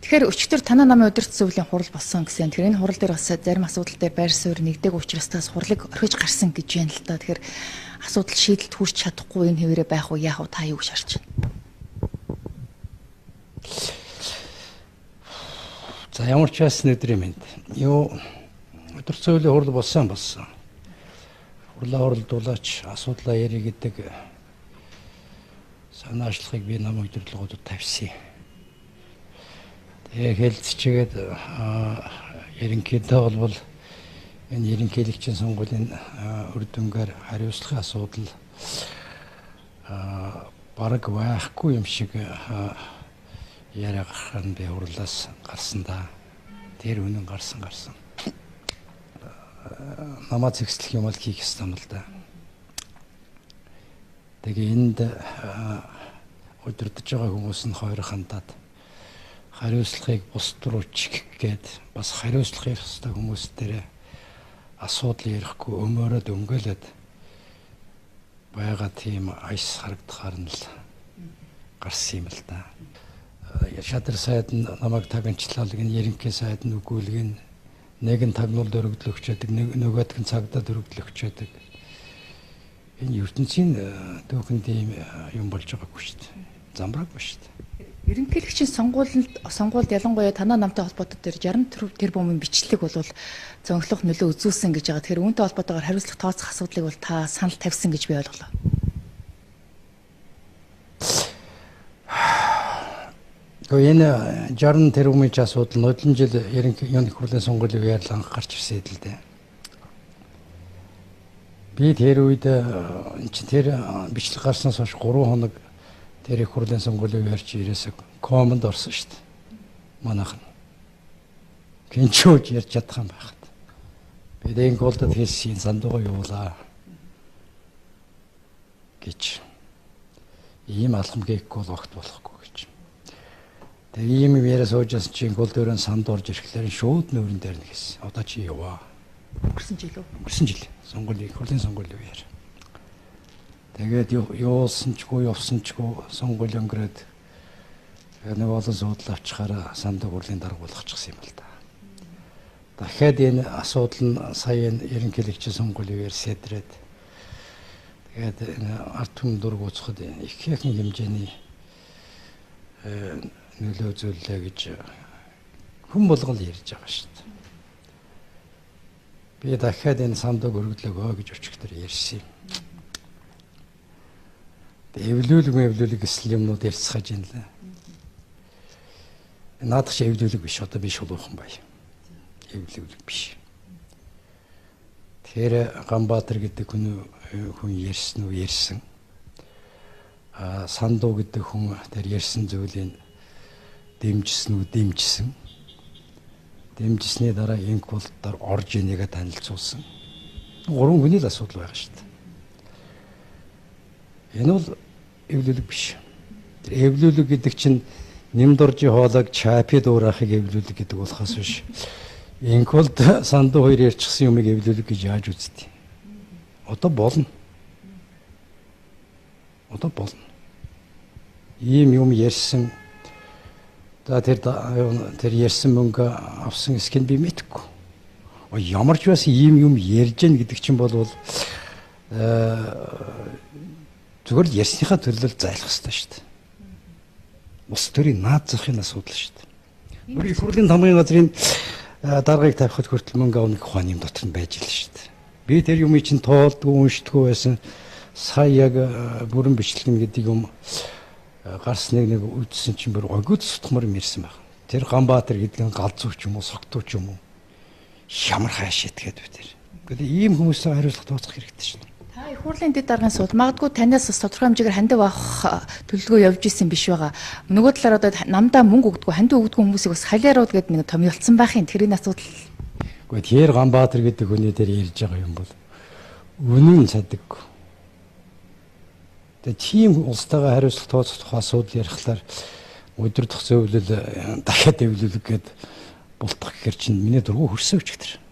Тэгэхээр өчигдөр танай намын удирдах зөвлөлийн хурал болсон гэсэн. Тэгэхээр энэ хурал дээр бас зарим асуудал дээр байр суурь нэгдэг учраас тас хурлыг орхиж гарсан гэж байна л да. Тэгэхээр асуудал шийдэлд хүрч чадахгүй энэ хэвээрээ байх уу, яах вэ, та юу гэж харж байна? За ямар ч байсан өдрийн мэнд. Юу удирдах зөвлөлийн хурал болсон. Хурлаа хуралдуулаач асуудлаа ярий гэдэг санаачлахыг би намын удирдлагуудад тавьсан. Тэгээ хэлцчихэд ерөнхийдөө бол энэ ерөнхийлөгчийн сонгуулийн үр дүнгээр хариуцлагын асуудал бараг байхгүй юм шиг яриа гаргах нь би хурлаас гарсан да. Тэр үнэн гарсан. Намаа зэгслэх юм бол хийх ёстой юм л да. Тэгээ энд удирдах байгаа хүмүүс нь хоёр хандаад хариуцлагыг бусд руу чигэх гээд бас хариуцлах ёстой хүмүүс дээр асуудал ярихгүй өмөөрөөд өнгөлөд байгаа тийм аяс харагдахаар нь л гарсан юм л да. Шадар сайд нь намайг тагнчлал гэн ерөнхий сайд нь үгүйлгэн нэг нь тагнуул дөрөгдлөгч байдаг, нөгөөх нь цагдаа дөрөгдлөгч байдаг. Энэ ертөнцийн түүхэнд ийм юм болж байгаагүй шүү дээ. Замбраагүй шүү дээ. Ерөнхийлөгчийн сонгуульд ялангуяа танай намтай холбоотой дээр 60 тэрбумын бичлэг бол зөнхлөх нөлөө үзүүлсэн гэж байгаа. Тэгэхээр үүнтэй холбоотойгоор хариуцлага тооцох асуудлыг бол та санал тавьсан гэж би ойлголоо. Гэхдээ энэ 60 тэрбумын асуудал нодлон жил ерөнхий хурлын сонгуулийн үеэр л анх гарч ирсэн л дээ. Би тэр үед тэр бичлэг гарснаас хойш 3 хоног тэр их хурлын сонгуулийн үеэр чи ирээсээ команд орсон шүү дээ. Манайх нь. Гинчүүж ярьж чадах юм байхад. Би Энголдод хэлсэн сандуугаа юулаа гэж. Ийм алхам хийхгүй бол огт болохгүй гэж. Тэгээ ийм юм яриа суужсэн чи Энголд өрөө санд орж ирэхлээр шууд нүүрэн дээр нь хийсэн. Одоо чи яваа. Өнгөрсөн жил үү? Өнгөрсөн жил. Сонгуулийн их хурлын сонгуулийн үеэр. Тэгээд юулсан ч гүй явсан ч гүй сонгуул өнгөрөөд нэг олон суудлаа авчихаараа санддаг хурлын дарга болгочихсон юм л да. Дахиад энэ асуудал нь сая энэ ерөнхийлөгчийн сонгуулийн үеэр сэтрээд тэгээд энэ ард түмэн дург уцхад их ихэнх хэмжээний нөлөө үзүүллээ гэж хүн болгон л ярьж байгаа шүү дээ. Би дахиад энэ санддаг өргөдлөгөө гэж өчигдөр ярьсан юм. Эвлүүлэг гэсэн юмнууд ярьцгааж байна лээ. Наадах чи эвлүүлэг биш, одоо би шулуухан бай. Эвлүүлэг биш. Тэгэхээр Ганбаатар гэдэг хүн ярьсан уу ярьсан. Сандуу гэдэг хүн тэр ярьсан зүйлийг дэмжсэн үү дэмжсэн. Дэмжсэний дараа Энголдоор орж инээгээ танилцуулсан. Гурван хүний л асуудал байгаа шүү дээ. Энэ бол эвлүүлэг биш. Тэр эвлүүлэг гэдэг чинь нэмдоржийн хоолойг чапи дуурайхыг эвлүүлэг гэдэг болохоос биш. Энголд сандуу хоёр ярьчихсан юмыг эвлүүлэг гэж яаж үздэг? Одоо болно. Одоо болно. Ийм юм ярьсан. За тэр ярьсан мөнгө авсан хэсгийг би мэдэхгүй. Ямар ч байсан ийм юм ярьж гэн гэдэг чинь бол зүгээр л ярьсныхаа төлөө зайлах хэрэгтэй шүү дээ. Улс төрийн наад захын асуудал шүү дээ. Бүр их хурлын тамгын газрын даргаыг тавихад хүртэл мөнгө авах ухааны юм дотор нь байж л шүү дээ. Би тэр юмыг чинь тоолдгүй, уншдаггүй байсан. Сая яг бүрэн бичлэг гэдэг юм гарсныг нэг үзсэн чинь бүр огид сутгмар юм ярьсан байх. Тэр Ганбаатар гэдэг нь галзуу ч юм уу, согтуу ч юм уу. Ямар хайш итгээд вэ тэр. Гэхдээ ийм хүмүүстэй хариуцлага тооцох хэрэгтэй шүү дээ. Та их хурлын дэд даргын сууд магадгүй танаас бас тодорхой хэмжээгээр хандив авах төлөвлөгөө явж исэн биш байгаа. Нөгөө талаар одоо намдаа мөнгө өгдөггүй, хандив өгдөггүй хүмүүсийг бас халиарууд гэдэг нэг томьёолцсон байх юм. Тэр энэ асуудал. Гэхдээ тэр Ганбаатар гэдэг хүний дээр ярьж байгаа юм бол үнэн садаггүй. Тэгээ тийм улстайгаа хариуцлага тооцох тухай асуудал ярихлаар удирдах зөвлөл дахиад эвлүүлэг гээд бултах гэхэр чинь миний дургу хөрсөн өчигдөр.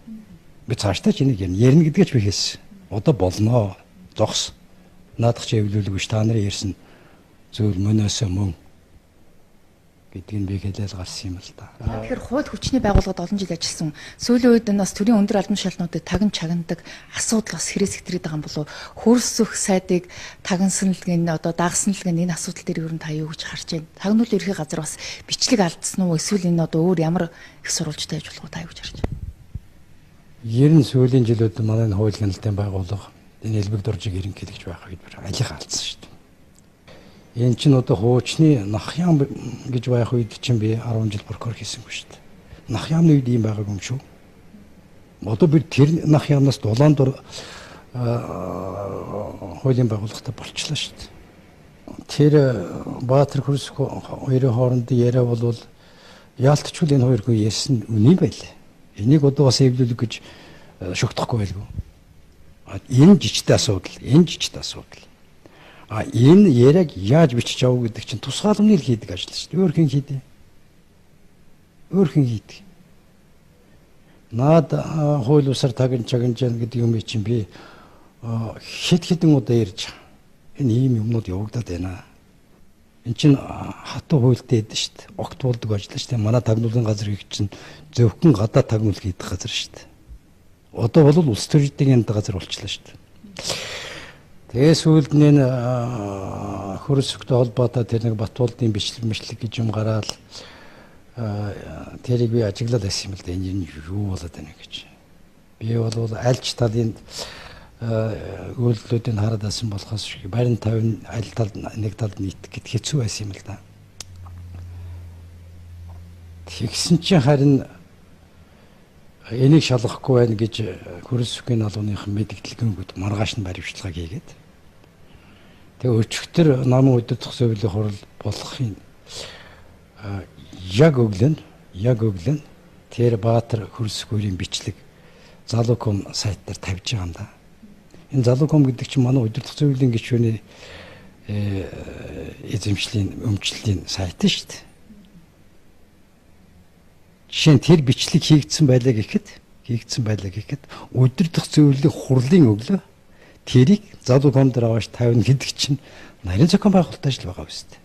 Би цаашдаа ч энийг ярина гэдгээ ч би хэлсэн. Одоо болноо. Зогс. Наадах чи эвлүүлэг биш. Та нарын ярьсан зүйл мөнөөсөө мөн гэдгийг би хэлээл гарсан юм л да. Тэгэхээр хууль хүчний байгууллагад олон жил ажилласан. Сүүлийн үед энэ бас төрийн өндөр албан тушаалтнуудыг тагн чагнадаг асуудал бас хэрэгс хэтрээд байгаа юм болов уу? Хөрсөх сайдыг тагнсан л гэн одоо дагсан л гэн энэ асуудал дээр ер нь та юу гэж харж байна? Тагнуулын ерхий газар бас бичлэг алдсан уу? Эсвэл энэ одоо өөр ямар их сурвалжтай байж болох уу? Та юу гэж харж байна? Ер нь сүүлийн жилүүд манай энэ хууль хяналтын байгууллага энэ элбэг доржийг ерөнхийлөгч байх үед алийнхаа алдсан шүү дээ. Энэ чинь одоо хуучны нах яам гэж байх үед чинь би 10 жил прокурор хийсэнгүй шүү дээ. Нах яамны үед ийм байгаагүй юм шүү. Одоо би тэр нах яамнаас дулаан дур хуулийн байгууллагатай болчлаа шүү дээ. Тэр Баатар Хөрсөх хоёрын хоорондын яриа бол яалтчгүй энэ хоёр хүн ярьсан үнэн байлаа. Энийг одоо бас эвлүүлэх гэж шогтохгүй байлгүй. Энэ жижигтэй асуудал, энэ жижигтэй асуудал. А энэ яриаг яаж бичиж авах гэдэг чинь тусгаалганы л хийдэг ажил шүү дээ. Өөр хэн хийдэг? Өөр хэн хийдэг? Наад хууль усаар тагн чагнаж яана гэдэг юм чинь би хэд хэдэн удаа ярьж байгаа. Энэ ийм юмнууд явагдаад байна. Энд чинь хатуу хуультай байдаг шүү дээ. Огт болдог ажил шүү дээ. Манай тагнуулын газар их чинь зөвхөн гадаа тагнуул хийдэг газар шүү дээ. Одоо бол улс төрчдийн газар болчлаа шүү дээ. Тэгээ сүүлд нь хөрсөгтэй холбоотой тэр нэг Батуулдын бичлэг мэтлэг гэж юм гараал тэрийг би ажиглаад байсан юм л да. Энэ юу болоод байна гэж. Би бол альч талын үйлдэлүүдийг хараад байсан болохоос барин 50 аль талд нэг талд нийтэх гэд хэцүү байсан юм л да. Тэгсэн чинь харин энийг шалгахгүй байна гэж хөрсөгийн алууныхан мэдгэлгэнгүүд маргааш нь баримтчилгааг хийгээд тэгээ өчигдөр намын удирдах зөвлөлийн хурал болохын яг өглөө тэр Баатар Хөрсөх хоёрын бичлэг залуу.com сайт дээр тавьж байгаа юм да. Энэ залуу.com гэдэг чинь манай удирдах зөвлөлийн гишүүний эзэмшлийн өмчлөлийн сайт шүү дээ. Жишээ нь тэр бичлэг хийгдсэн байлаа гэхэд удирдах зөвлөлийн хурлын өглөө тэрийг залуу.com дээр аваач тавина гэдэг чинь нарийн зохион байгуулалтын ажил байгаа үстэй.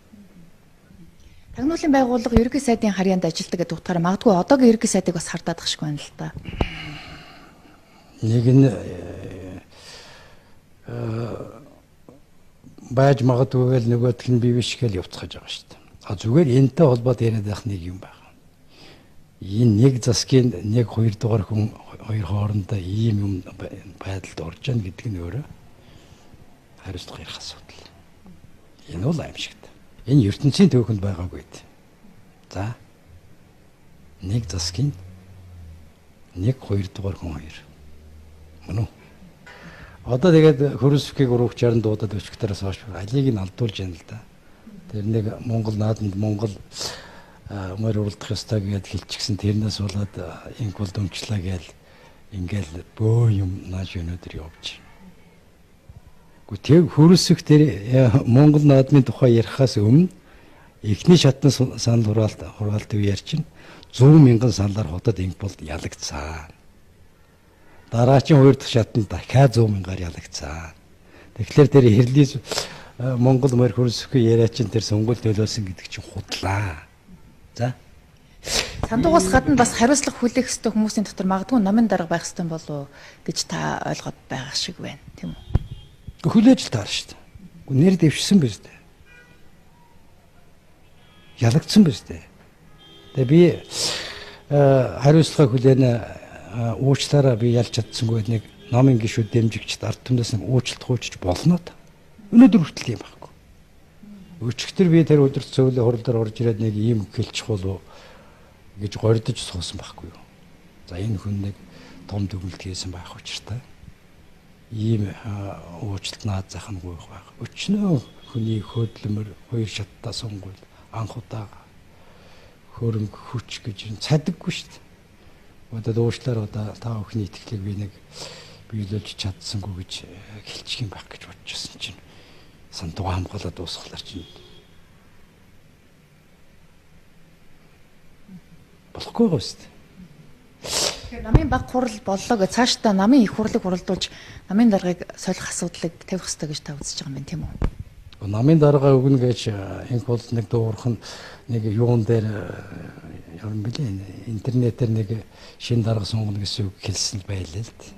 Тагнуулын байгууллага ерөнхий сайдын харьяанд ажилладаг гэдэг утгаараа магадгүй одоогийн ерөнхий сайдыг бас хардаад ах шиг байна л да. Нэг нь байж магадгүй гэл нөгөөх нь бий биш гэл явцгааж байгаа шүү дээ. А зүгээр энэтэй холбоод яриад байх нэг юм байна. Энэ нэг засгийн нэг хоёр дугаар хүн хоёр хоорондоо ийм юм байдалд орж яана гэдэг нь өөрөө хариуцлага ярих асуудал. Энэ бол аимшигт. Энэ ертөнцийн төөхөнд байгаагүй. За нэг засгийн нэг хоёр дугаар хүн хоёр. Мөн үү? Одоо тэгээд Хөрсөхийг урагчаар нь дуудаад өчигдөрөөс хойш алийг нь алдуулж яана л да. Тэр нэг Монгол нааданд Монгол морь уралдах ёстой гэдээ хэлчихсэн тэрнээс болоод инкул өмчлөө гээл ингээл бөө юм нааш өнөөдөр явж. Гэхдээ тэр Хөрсөх тэр Монгол наадмын тухай ярихаас өмнө эхний шатны санал хураалт үеэр чинь 100 мянган саналаар хотод инкул ялагдсан. Дараагийн хоёр дахь шатанд дахиад 100 мянгаар ялагдсан. Тэгэхээр тэр хэрлий Монгол морь хөрсөхийн яриа чинь тэр сонгуул төлөөсөн гэдэг чинь худлаа. За. Сандугаас гадна бас хариуцлага хүлээх ёстой хүмүүсийн дотор магадгүй намын дарга байх ёстой болов уу гэж та ойлгоод байгаа шиг байна, тийм үү? Хүлээж л таар шүү дээ. Нэр дэвшсэн биз дээ. Ялагдсан биз дээ. Тэгээ би хариуцлага хүлээнэ уучлаараа би ялж чадсангүй нэг намын гишүүд дэмжигчд ард түмнээс нэг уучлалт хуучиж болно та. Өнөөдөр хүртэл юм байхгүй. Өчигдөр би тэр өдөрт зөвлөлийн хурал дээр орж ирээд нэг ийм хэлчих болов гэж гордож суусан байхгүй юу. За энэ хүн нэг том дүгнэлт хийсэн байх учиртай. Ийм уучлалт наад зах нь гуйх байх. Өчнөө хүний хөдөлмөр хоёр шаттаа сонгуул анх удаага хөрөнгө хүч гэж цадаггүй шүү дээ. Одоо уучлаарай одоо та бүхний итгэлийг би нэг биелүүлж чадсангүй гэж хэлчих юм байх гэж бодчихсон чинь сандугаа хамгаалаад дуусгалаар чинь болохгүй байгаа шүү дээ. Тэгэхээр намын баг хурал боллоо гэж цаашдаа намын их хурлыг хуралдуулж намын даргаыг солих асуудлыг тавих ёстой гэж та үзэж байгаа юм байна, тийм үү? Намын дарга өгнө гэж инх бол нэг дуурах нь нэг юун дээр юм бэлээ интернетээр нэг шин дарга сонгоно гэсэн үг хэлсэн байлээ л дээ.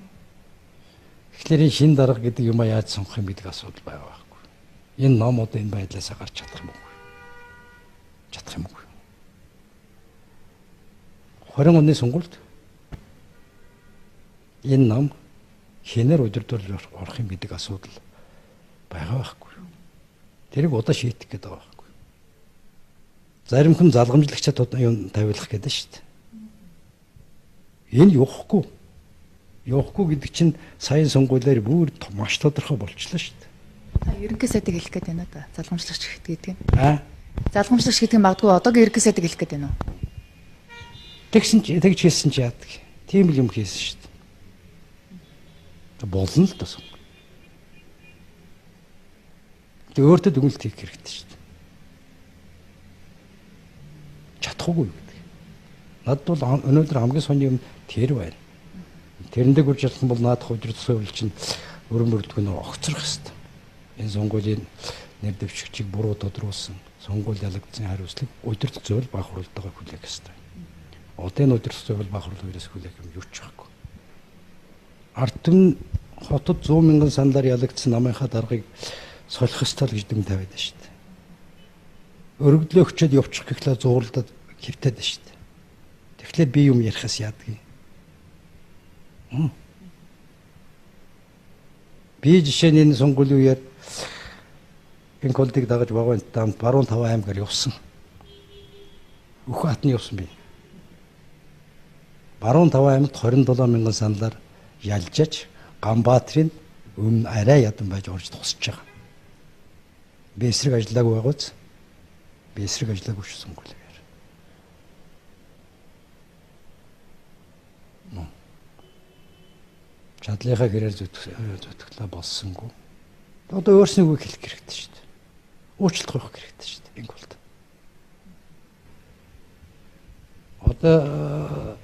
Тэгэхээр энэ шин дарга гэдэг юм а яаж сонгох юм гэдэг асуудал байгаа байхгүй. Энэ ном одоо энэ байдлаасаа гарч чадах юм уу? Чадах юм уу? 20 оны сонгуульд энэ ном хинээр удирдуулж орох юм гэдэг асуудал байгаа байхгүй. Тэрийг удаа шийдэх гэдэг байгаа байхгүй. Зарим хүн залгамжлагчид юм тавиулах гэдэг шүү дээ. Энэ явахгүй. Явахгүй гэдэг чинь саяын сонгуулиар бүр маш тодорхой болчлоо шүү дээ. Та ерөнхий сайдыг хэлэх гээд байна да. Залгамжлагч гэдэг нь. Аа. Залгамжлагч гэдэг нь магадгүй одоогийн ерөнхий сайдыг хэлэх гээд байна уу? Тэгсэн чи тэгж хэлсэн чи яадаг. Тийм л юм хийсэн шүү дээ. Болно л доо. Тэг өөртөө дүгнэлт хийх хэрэгтэй шүү дээ. Чадахгүй юу гэдэг. Надад бол өнөөдөр хамгийн сони юм тэр байна. Тэрэндээ гүрж чадах юм бол наадах удирдах суурь чинь өрөн мөрдгөө нөө огцрох хэрэгтэй. Энэ сонгуулийн нэр дэвшигчийг буруу тодруулсан, сонгуул ялагдсан хариуцлага удирдах зүйл баг хурлтайгаа хүлээх хэрэгтэй. Одоо энэ удирдах зүйл баг хурл хоёроос хүлээх юм юу ч байхгүй. Ард түмэн хотод 100 мянган саналаар ялагдсан намынхаа даргаыг солих ёстой л гэж дүн тавиад байна шүү дээ. Өргөдлөө өчөөд явчих гэхлээр зууралдаад хэвтээд байна шүү дээ. Тэгэхээр би юм ярихаас яадаг юм. Би жишээ нь энэ сонгуулийн үеэр Инколдыг дагаж Багван дамд баруун 5 аймгаар явсан. Өхөө хатны явсан би. Баруун 5 аймагт 27 мянган саналаар ялжаж Ганбаатрын өмнө арай ядан байж орж тусч байгаа. Би эсрэг ажиллаагүй байгууц. Би эсрэг ажиллаагүй шүү сонгуулиар. Чадлынхаа хэрээр зүтгэлээ болсонгүй. Одоо өөрсний үг хэлэх хэрэгтэй шүү дээ. Уучлалт гуйх хэрэгтэй шүү дээ. Инг болд. Одоо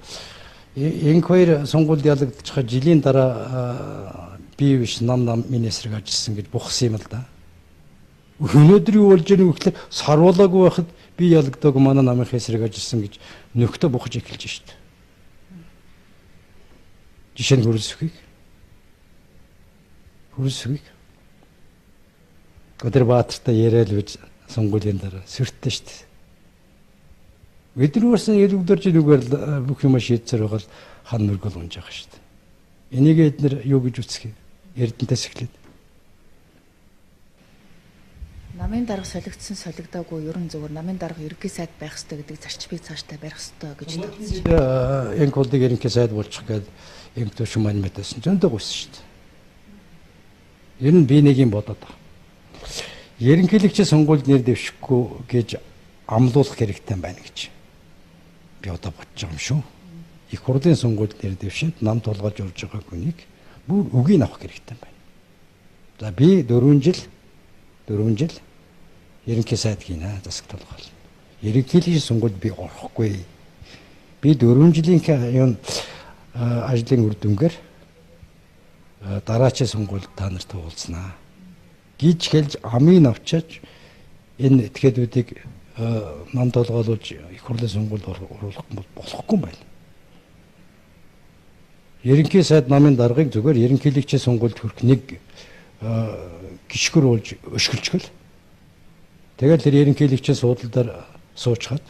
инх хоёр сонгуульд ялагдчихаа жилийн дараа би биш нам миний эсрэг ажилласан гэж бухсан юм л да. Өнөөдөр юу болж байгааг гэхлээр сарвалаагүй байхад би ялагдаагүй манай намынхаа эсрэг ажилласан гэж нөхтө бухаж эхэлж шít. Жишээ нь хөрөлсөхийг. Хөрөлсөхийг. Өдөр Баатартай яриад л сонгуулийн дараа сүрттэй шít. Бид нар бас элвдэрж нүгээр бүх юм шийдсээр байгаа л хан мөргөл унж байгаа шít. Энийг эднэр юу гэж үсэх юм? Эрдэнтээс эхлээд. Намын дарга солигдсон солигдоогүй ерөн зөвөр намын дарга ерөнхий сайд байх ёстой гэдэг зарчмыг цаашдаа барих ёстой гэж тавьсан. Инколдыг ерөнхий сайд болчих гээд инх төвшин маань мэдсэн. Зөндөө гүйсэн шүү дээ. Ер нь би нэг юм бодоод байгаа. Ерөнхийлөгчийн сонгуульд нэр дэвшихгүй гэж амлуулах хэрэгтэй байна гэж би одоо бодож байгаа юм шүү. Их хурлын сонгуульд нэр дэвшээд нам тулгааж орж байгаа хүнийг бүр үгийг авах хэрэгтэй байна. За би 4 жил ерөнхий сайд хийнэ засаг толгойл. Ерөнхийлөгчийн сонгуульд би орохгүй. Би 4 жилийн юм ажлын үр дүнгээр дараачийн сонгуульд та нарт уулзнаа гэж хэлж амийг авчиж энэ этгээдүүдийг нам толгойлуулж их хурлын сонгуульд оруулах болохгүй юм байна. Ерөнхий сайд намын даргыг зүгээр ерөнхийлөгчийн сонгуульд хүрэх нэг гишгэр болж өшгөлчгөл. Тэгэл тэр ерөнхийлөгчийн суудлаар суучхад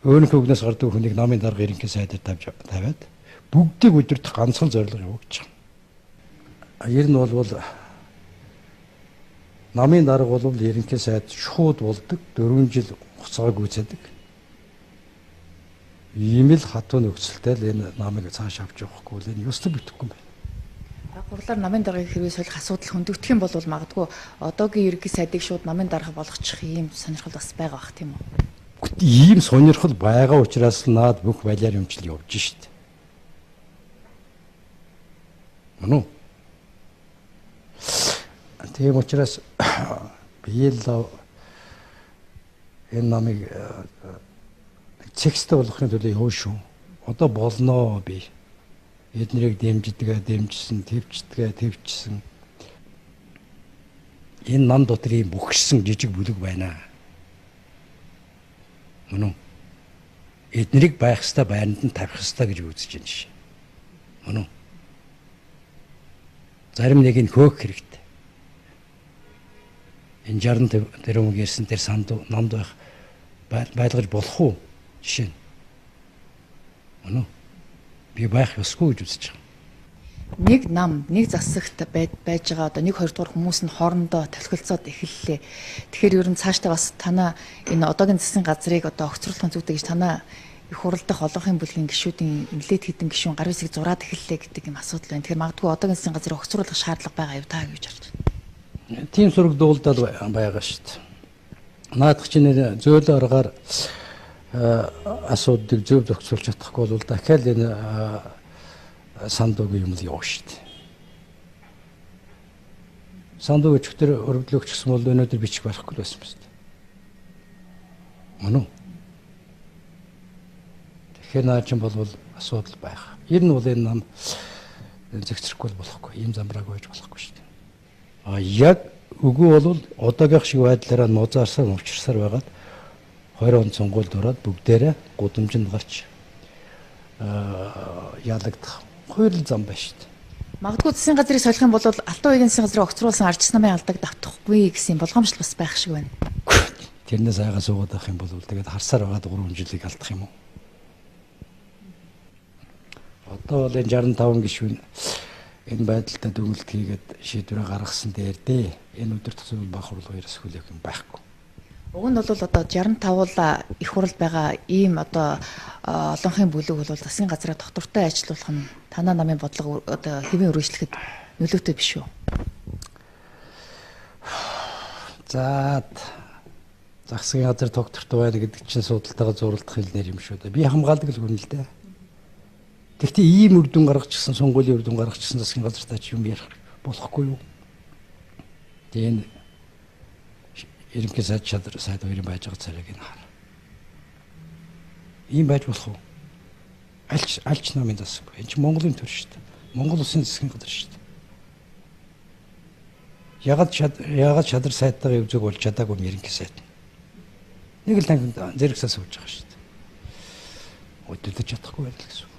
өөрийнхөө үгнээс гардаг хүнийг намын дарга ерөнхий сайдаар тавиад бүгдийг удирдах ганцхан зорилго явуулж байгаа. Ер нь бол намын дарга бол ерөнхий сайд шууд болдог 4 жил хугацаа гүйцэдэг. Ийм л хатуу нөхцөлтэй л энэ намыг цааш авч явахгүй л энэ ёстой бүтэхгүй юм байна. Хурлаар намын даргаыг хэрвээ солих асуудал хөндөгдөх юм бол магадгүй одоогийн ерөнхий сайдыг шууд намын дарга болгочих ийм сонирхол бас байгаа бах тийм үү? Ийм сонирхол байгаа учраас наад бүх балиар юмчил явж шít. Мөн үү? Тийм учраас би л энэ намыг цэгцтэй болгохын төлөө явна шүү. Одоо болноо би. Эднэрийг дэмждэг, дэмжсэн, твчдэг, твчсэн. Энэ нам дотор ийм бөхөрсөн жижиг бүлэг байна. Мөн үү? Эднэрийг байх ёстой байранд нь тавих ёстой гэж үзэж байна жишээ. Мөн үү? Зарим нэг нь хөөх хэрэгтэй. Энэ 60 тэрбум ярьсан тэр санд намд байх байлгаж болох уу? Жишээ нь. Мөн үү? Би байх ёсгүй гэж үзэж байгаа. Нэг нам, нэг засагт байж байгаа одоо 1 2 дугаар хүмүүс нь хоорондоо толхилцоод эхэллээ. Тэгэхээр ер нь цаашдаа бас танаа энэ одоогийн засгийн газрыг одоо огцруулах зүйтэй гэж танаа их хурал дахь олонхын бүлгийн гишүүдийн нэлээд хэдэн гишүүн гар үсгийг зураад эхэллээ гэдэг юм асуудал байна. Тэгэхээр магадгүй одоогийн засгийн газрыг огцруулах шаардлага байгаа юу та гэж харж байна. Тийм сураг дуулдал байгаа шүү дээ. Наадах чинь зөөлөн аргаар асуудлыг зөв зохицуулж чадахгүй бол дахиад энэ сандуугийн юм л явна шүү дээ. Сандуу өчигдөр өргөдлөгч гэсэн бол өнөөдөр бичих байхгүй л байсан юм шүү дээ. Мөн үү? Тэгэхээр наа чинь бол асуудал байх. Ер нь бол энэ нам зэгцрэхгүй болохгүй, ийм замбрааг байж болохгүй шүү дээ. А яг үгүй бол одоогийнх шиг байдлаараа нузаарсаар мовчирсаар байгаад 20 он сонгуульд ороод бүгдээрээ гудамжинд гарч ялагдах хоёр л зам байна шүү дээ. Магадгүй засгийн газрыг солих юм бол алтан уягийн засгийн газрыг огцруулсан ардчсан намын алдаг давтахгүй гэсэн болгоомжлол бас байх шиг байна. Тэрнээс айгаа суугаад байх юм бол тэгээд харсаар байгаад 3 жилийг алдах юм уу? Одоо бол энэ 65 гишүүн энэ байдалтай дүгнэлт хийгээд шийдвэрээ гаргасан дээр дээ. Энэ өдөрт зүйл баг хурал хоёроос хүлээх юм байхгүй. Уг нь бол одоо 65 их хуралд байгаа ийм одоо олонхын бүлэг бол засгийн газраа тогтвортой ажиллуулах нь танаа намын бодлого одоо хэвийн өргөжлөхөд нөлөөтэй биш үү? За засгийн газар тогтвортой байна гэдэг чинь судалтайгаа зурлах хэлнэр юм шүү дээ. Би хамгаалдаг л хүн л дээ. Гэхдээ ийм үр дүн гаргачихсан, сонгуулийн үр дүн гаргачихсан засгийн газартай ч юм ярих болохгүй юу? Тэгээ энэ ерөнхий сайд чадвар сайд хоёрын байж байгаа царайг нь хар. Ийм байж болох уу? Альч намын засаг. Энэ чинь Монголын төр шүү дээ. Монгол улсын засгийн газар шүү дээ. Ягаад чадвар сайдтайгаа зөв болж чадаагүй юм ерөнхий сайд. Нэг л танхимд зэрэгсээ сууж байгаа шүү дээ. Өдөлдөж чадахгүй байл гэсэн.